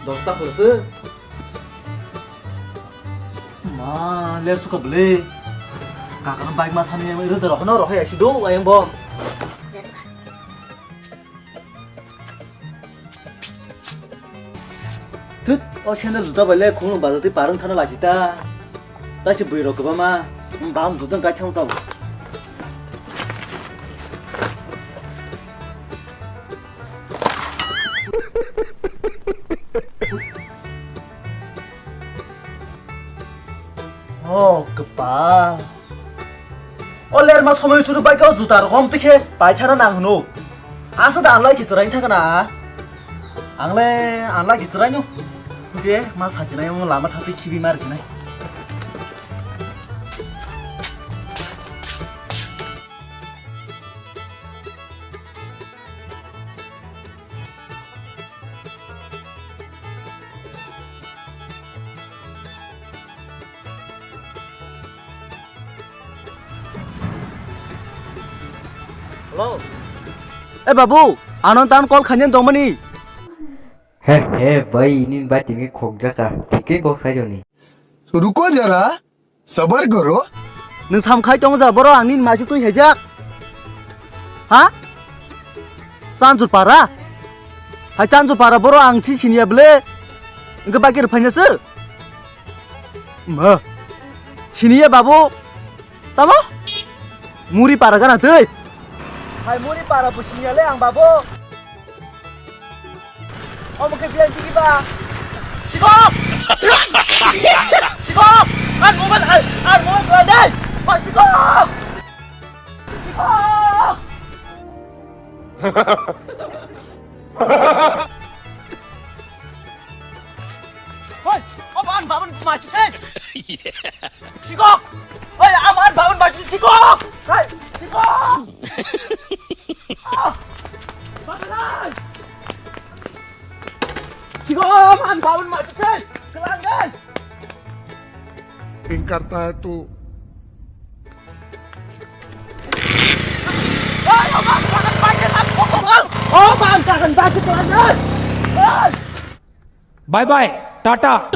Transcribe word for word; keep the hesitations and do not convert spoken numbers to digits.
Dosta khulsu. Ma, ler suka bele. Kakang bike ma sani yang itu rohono rohai asi do ayang bo. Tut, o sandal juta bai le khulum baja twi parwng thana lachita. Ta si bui rok kwbangma, bam juta kai thang tau. Oh, kwpal. O lerma somoi churu bai kau juta rok om tikhe paithana nang hwno. Asa da anlai kichwrai thangna. Angle anlai kichwrai no. Je ma sajinai mo lama thati khibi mar jinai. Hello. Eh babu, ano tan call khanyan dongmani. He he bai ini bai timi khokjaka. Thike kok saijoni. रुको जरा, सबर करो। Nwng samkhai tong ja boro ang nini maisu twi haijak. Ha? Chanjupara? Hai Chanjupara boro ang si siniya ble. Engke bakir phaina se. Ma. Siniya babu. Tamo? Muri para gana twi. Hai muri para bo siniya le ang babu. Omo khe biyan tigi ba. Sikok! Sikok! Ar mobile, ar, ar mobile tuan dai. Ba sikok! Sikok! Hoi, omo an babun maju sen. Sikok! Hoi, omo an babun maju sikok! Hoi, sikok! Ah! Babun ai! Sikok, omo an babun maju sen. Kelang dai. Ting karta hai tu. Bye bye, tata.